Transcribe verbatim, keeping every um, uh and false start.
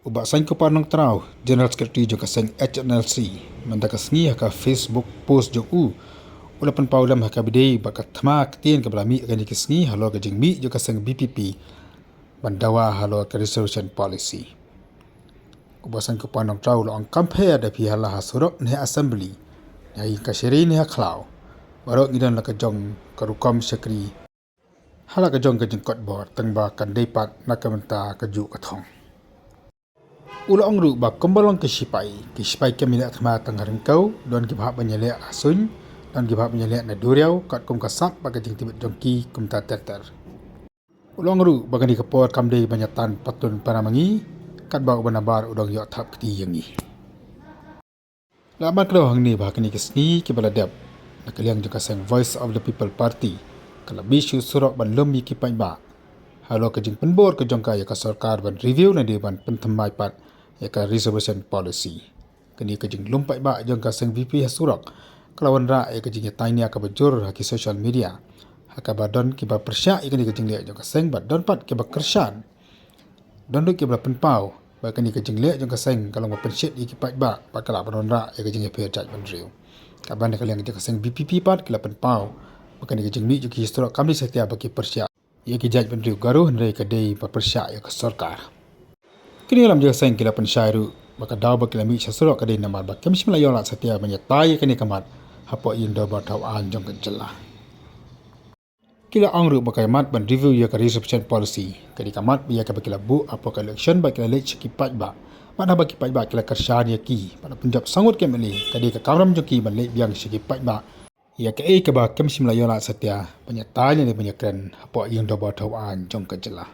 U Bah Saiñkupa Nongtraw, General Secretary jong ka seng H N L C, mynta ka sngi ha ka Facebook post jong u, u la pynpaw lem ha kaba ïadei bad ka thma ktien kaba la mih ha kane ka sngi halor ka jingmih jong ka seng V P P ban dawa halor ka reservation policy. U Bah Saiñkupa Nongtraw u la ong kam pher da phi la ha surok ne ha assembly, ne ha ïing kashari ne ha khlaw, baroh ngi don la ka jong ka rukom shakri ha la ka jong ka jingkotbor, tang ba kan dei pat na ka bynta ka juh ka thong. U la ong ruh ba kumba long ki shipai, ki shipai kim ïaleh thma tang ha ryngkew, don kiba hap ban ïaleh ha suiñ, don kiba hap ban ïaleh na duriaw, katkum ka sap bad ka jingtbit jong ki kumta ter ter. U la ong ruh ba kane ka por kam dei ban ïa tan patun para ma ngi, katba u Bah Nabar u dang ïoh thap kti ïa ngi. La ban kdew hangne ba ha kine ki sngi kiba la dep, na ka liang jong ka seng Voice of the People Party ka la mih sha surok ban lum ïa ki paidbah halor ka jingpynbor ka jong ka ïa ka sorkar ban review lane ban pynthymmai pat ïa ka reservation policy. Kane ka jinglum paidbah jong ka seng V P P ha surok ka la wanrah ïa ka jingïatainia kaba jur ha ki social media, ha kaba don kiba pyrshah ïa kane ka jingleh jong ka seng bad don pat kiba kyrshan. Don ruh kiba la pynpaw ba kane ka jingleh jong ka seng ka long ba pynshit ïa ki paidbah bad ka lah ban wanrah ïa ka jingïapher jaitbynriew. Katba na ka liang jong ka seng V P P pat ki la pynpaw ba kane ka jingmih jong ki surok kam dei satia ba ki pyrshah ïa ki jaitbynriew Garo, hynrei ka dei ba pyrshah ïa ka sorkar. Ki nongïalam jong ka seng ki la pynshai ruh ba ka daw ba ki la mih sha surok ka dei namar ba kim shym la ïoh lad satia ban ïatai ïa kane ka mat hapoh ïing dorbar thaw aiñ jong ka jylla. Ki la ong ruh ba ka mat ban review ïa ka reservation policy ka dei ka mat ïa kaba ki la buh hapoh ka election ba ki la leit sha ki paidbah, bad haba ki paidbah ki la kyrshan ïa ki bad la pynjop saw ngut ki M L A, ka dei ka kamram jong ki ban leit biang sha ki paidbah ïa kaei kaba kim shym la ïoh lad satia ban ïatai lane ban ïakren hapoh ïing dorbar thaw aiñ jong ka jylla.